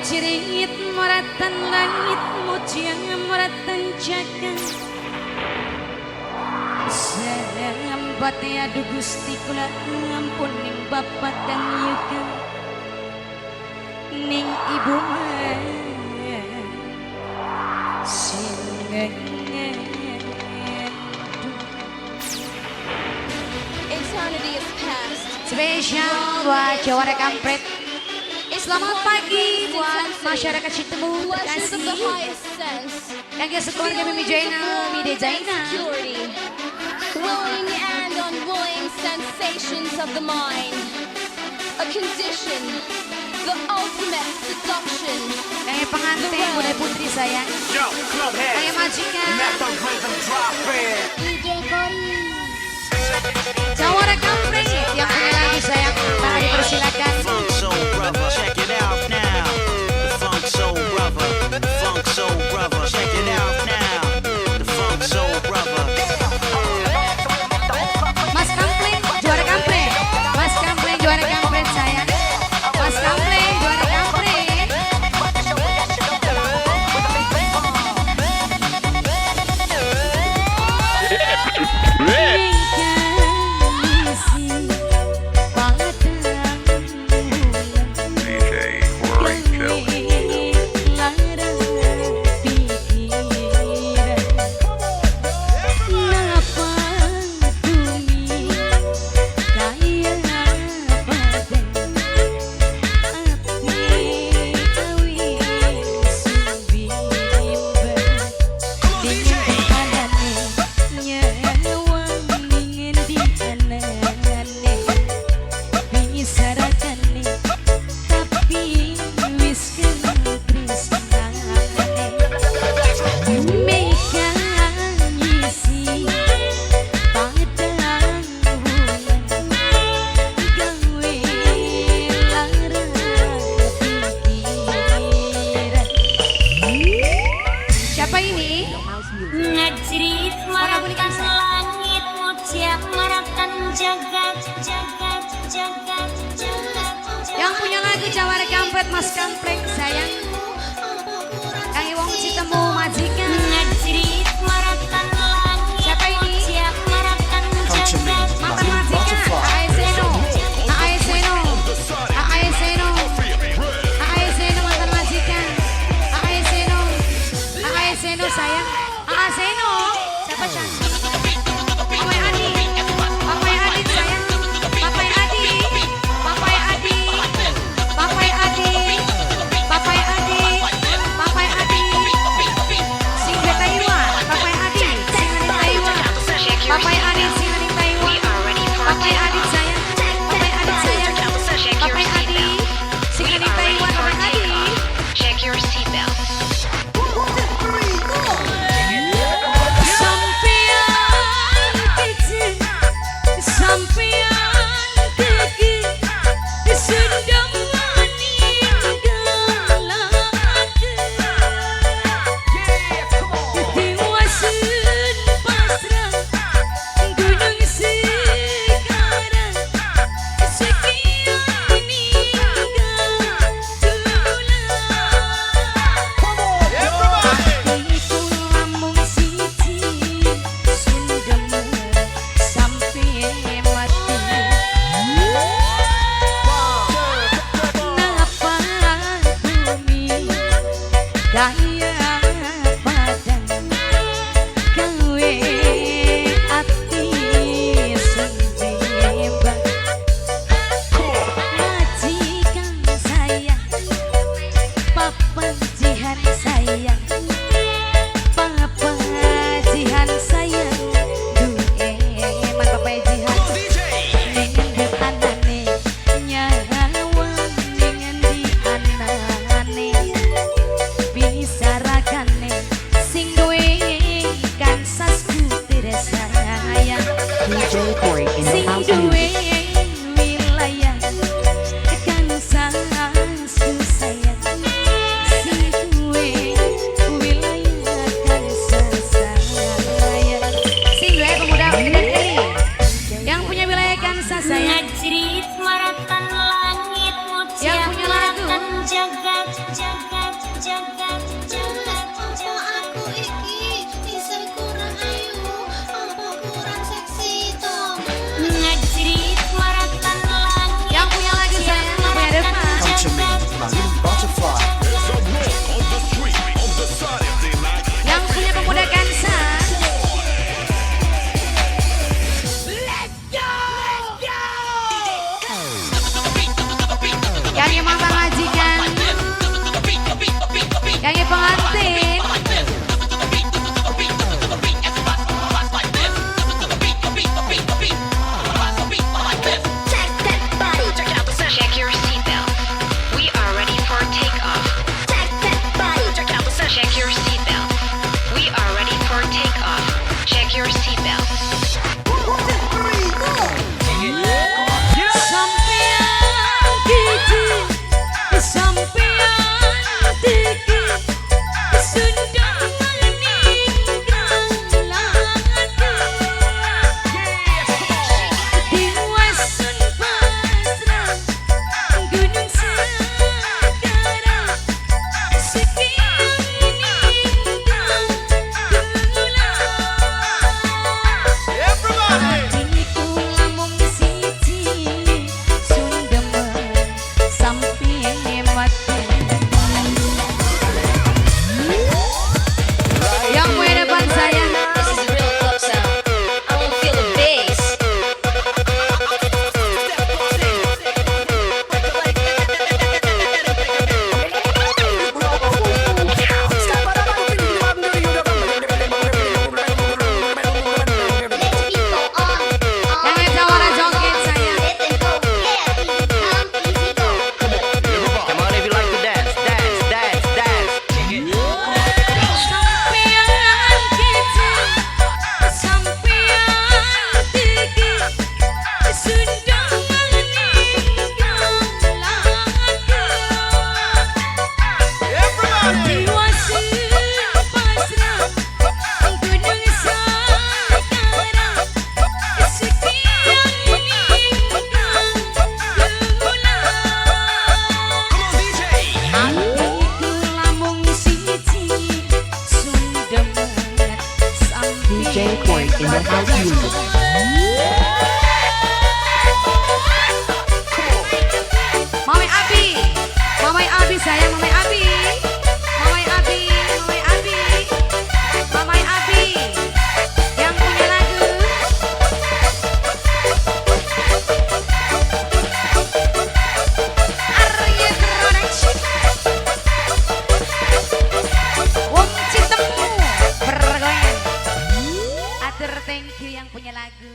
Ngajerit maratan langit mujang maratan jagat. Sambate aduh Gusti kula ngampun ning bapak kang yuga ning ibu mah sing. Eternity is past. Spesial buat Jawara Kampret. Selamat pagi buat masyarakat Citemu, Pleasures of the terima kasih. Highest sense. Kangge sekeluarga Mimi Jaina, Mide Jaina. Security. Willing and unwilling sensations of the mind. A condition. The ultimate seduction. Kangge pengantin Bunda Putri sayang. Yo, club Kangge heads. majikan. Let the rhythm drop in. DJ Kori. Jawara Kampret yang punya lagu sayang, maka dipersilakan. Funk Soul Brother, check it out now. The Funk Soul Brother, Funk Soul Brother, check it out now. The Funk Soul Brother. Mas Kampleng, juara Kampleng. Mas Kampleng, juara Kampleng sayang. Mas Kampleng, juara Kampleng. DJ Corey Kelly. Siapa ini? Ngajerit maratan langit mujang maratan jagat jagat jagat jagat. Yang punya lagu Jawara Kampret Mas Kampleng sayang. Kang Iwong Citemu majikan. Ngajerit maratan langit Siapa ini? mujang maratan Come to me. jagat. Mantan majikan Aeseno. Aeseno. Aeseno. Aeseno mantan majikan. Aeseno. Aeseno sayang. Aeseno. Siapa sayang? Papai Adi. Papai Adi sayang. Papai Adi. Papai Adi. Papai Adi. Papai Adi. Papai Adi. Sing di Taiwan. Papai Adi. Sing di Taiwan. Papai Adi sing di Taiwan. Papai Adi sayang. Papai Adi sayang. Papai Adi. Sing di Taiwan. Papai Adi. Check your seatbelt. Sampean kecil, sampean keki, sendam meninggalake. Diwasun pasrah, gunung sekarang, sekian meninggal tulang. Iku namung siji sundem sampe mati. Napa bumi kaya padang gawe ati sumbimbang. Majikan sayang, papajihan sayang, papajihan sayang, duh eman papajihan. Ning anane nyawang ning di anane bisa rakane sing duwe Kansas kutir sayang. DJ Corey in the Sing house duwe music. Wilayah Kansas sayang. Sing duwe wilayah Kansas sayang. Sing duwe pemuda Medan Kali. Yang punya wilayah Kansas sayang. Ngajerit maratan langit Yang mujang punya lagu. maratan jagat jagat. Kangge mantan majikan, kangge pengantin. Check your seatbelts. We are ready for takeoff. Check your seatbelts. We are ready for takeoff. Check your seatbelts. Sampeyan giji, sampeyan tiki, sudah meninggal lagu. Diwasun pasrah, gunung segara, sekian meninggal gula. Atiku lamung siji, sundemen sampe mati. Yang punya depan saya. This is real club sound. I wanna feel the bass. Yang jawara joget saya. Come on if you like to dance, dance, dance, dance. Sampeyan kece, sampeyan tiki, sudah meninggal lagu. Diwasun pasrah, gunung segara, sekian meninggal gula. Atiku lamung siji, sundemen sampe DJ Koi in the house music. Mamai Abi, Mamai Abi sayang, Mamai Abi, Mamai Abi, Mamai Abi, Mamai Abi, yang punya lagu. Arya Production, Wong Citemu bergoyang. Atur thank you yang punya lagu.